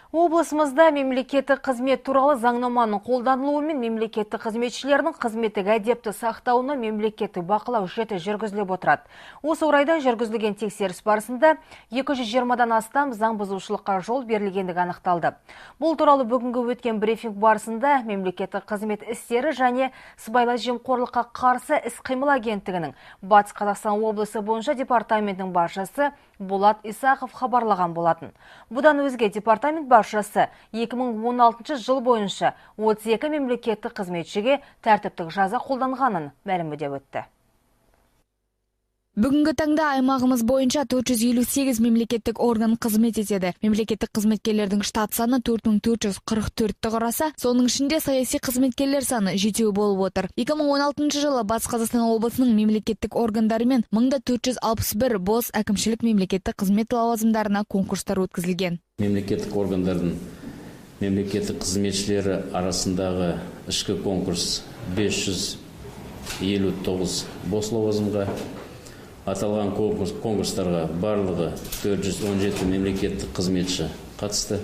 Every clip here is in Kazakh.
Облысымызда мемлекеттік қызмет туралы заңнаманың қолданылуымен мемлекеттік қызметшілердің қызметтік әдепті сақтауына мемлекеттік бақылау жіті жүргізіліп отырады. Осы орайда жүргізілген тексеріс барысында 220-дан астам заң бұзушылыққа жол берілгендігі анықталды. Бұл туралы бүгінгі өткен брифинг барысында мемлекеттік қызмет істері және сыбайлас жемқорлыққа қарсы іс-қимыл агенттігінің Батыс Қазақстан облысы бойынша департаментінің басшысы Болат Исақов хабарлаған болатын. Бұдан өзге департамент басшысы 2016 жыл бойынша 32 мемлекеттік қызметшіге тәртіптік жаза қолданғанын мәлімдеп өтті. Бүгінгі таңда аймағымыз бойынша 458 мемлекеттік орган қызмет етеді. Мемлекеттік қызметкерлердің штат саны 4444-ті құраса, соның ішінде саяси қызметкерлер саны 7 болып отыр. 2016 жылы Батыс Қазақстан облысының мемлекеттік органдарымен 1461 бос әкімшілік мемлекеттік қызмет лауазымдарына конкурстар өткізілген. Мемлекеттік органдардың мемлекеттік қызметшілері арасындағы ішкі конкурс 559 бос лауазымға, аталған конкурстарға барлығы 417 мемлекеттік қызметші қатысты.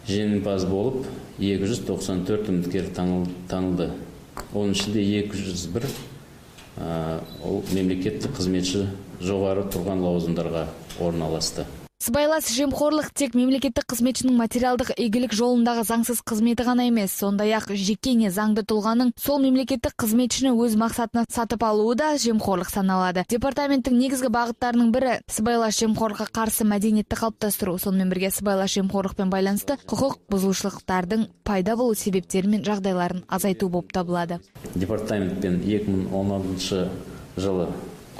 Жеңімпаз болып 294 үміткер танылды. Оның ішінде 201 ол мемлекеттік қызметші жоғары тұрған лауазымдарға орналасты. Сыбайлас жемқорлық тек мемлекеттік қызметшінің материалдық игілік жолындағы заңсыз қызметі ғана емес, сондай-ақ жеке не заңды тұлғаның сол мемлекеттік қызметшіні өз мақсатына сатып алуы да жемқорлық саналады. Департаменттің негізгі бағыттарының бірі сыбайлас жемқорлыққа қарсы мәдениетті қалыптастыру, сонымен бірге сыбайлас жемқорлықпен байланысты құқық бұзушылықтардың пайда болу себептері мен жағдайларын азайту болып табылады. Департаментпен 2016 жылы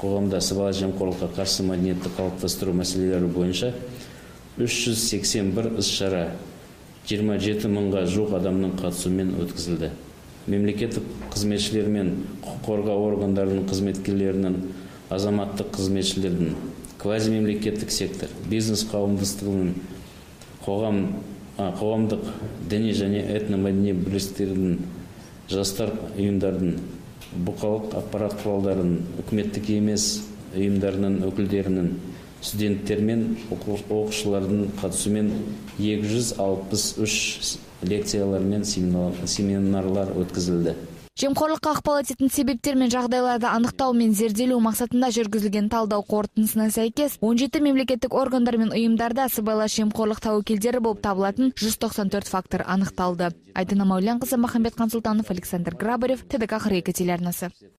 қоғамда сыбайлас жемқорлыққа қарсы мәдениетті қалыптастыру мәселелері бойынша 381 іс-шара 27 мыңға жуық адамның қатысуымен өткізілді. Мемлекеттік қызметшілер мен құқық қорғау органдарының қызметкерлерінің, азаматтық қызметшілердің, квазимемлекеттік сектор, бизнес қауымдастығының, қоғамдық, діни және этномәдени бірлестіктердің, жастар ұйымдарының, бұқаралық ақпарат құралдарының, үкіметтік емес ұйымдарының өкілдерінің, студенттер мен оқушылардың қатысуымен 263 лекциялар мен семинарлар өткізілді. Жемқорлыққа ықпал ететін себептер мен жағдайларды анықтау мен зерделеу мақсатында жүргізілген талдау қорытындысына сәйкес 17 мемлекеттік органдар мен ұйымдарда сыбайлас жемқорлық тәуекелдері болып табылатын 194 фактор анықталды. Айдана Мәуленқызы, Махамбет Қансұлтанов, Александр Грабарев, ТДК 42 телеарнасы.